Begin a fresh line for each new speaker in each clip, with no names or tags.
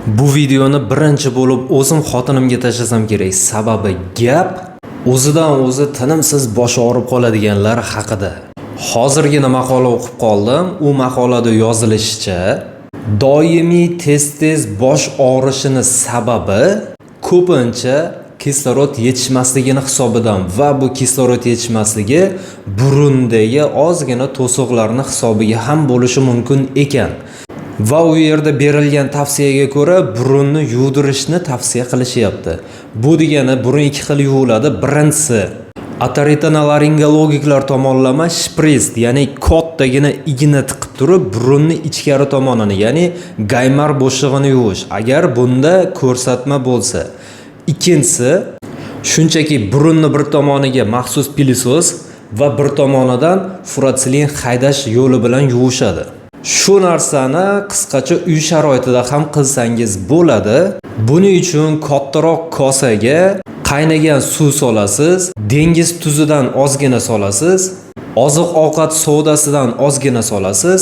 Bu videoni birinchi bo'lib o'zim xotinimga tashlasam kerak. Sababi gap o'zidan o'zi tinimsiz boshi og'rib qoladiganlar haqida. Hozirgina maqola o'qib qoldim. U maqolada yozilishicha, doimiy tez-tez bosh og'rishini sababi ko'pincha kislorod yetishmasligini hisobidan va bu kislorod yetishmasligi burundagi ozgina to'siqlarni hisobiga ham bo'lishi mumkin ekan. Va u yerda berilgan tavsiyaga ko'ra burunni yuvdirishni tavsiya qilishyapti. Bu degani burun ikki xil yuviladi. Birinchisi otorinolaringologiklar tomonlama shprits, ya'ni kattagina igna tiqib turib burunni ichkari tomonini, ya'ni gaymar bo'shlig'ini yuvish. Agar bunda ko'rsatma bo'lsa. Ikkinchisi shunchaki burunni bir tomoniga maxsus пылесос va bir tomonidan furatsilin haydash yo'li bilan yuvishadi. Shu narsani qisqacha uy sharoitida ham qilsangiz bo'ladi. Buning uchun kattaroq kosaga qaynagan suv solasiz, dengiz tuzidan ozgina solasiz, oziq-ovqat sodasidan ozgina solasiz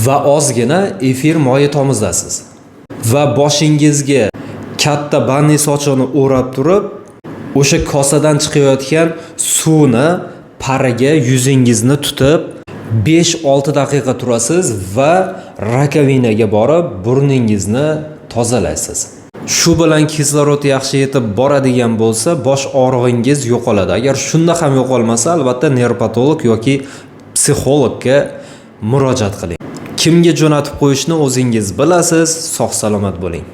va ozgina efir moyi tomizasiz. Va boshingizga katta банный sochiqni o'rab turib, o'sha kosadan chiqayotgan suvni pariga yuzingizni tutib 5-6 daqiqa turasiz va rakovinaga borib burningizni tozalaysiz. Shu bilan kislorod yaxshi yetib boradigan bo'lsa, bosh og'rig'ingiz yo'qoladi. Agar shunda ham yo'qolmasa, albatta nevropatolog yoki psixologga murojaat qiling. Kimga jo'natib qo'yishni o'zingiz bilasiz. Sog' salomat bo'ling.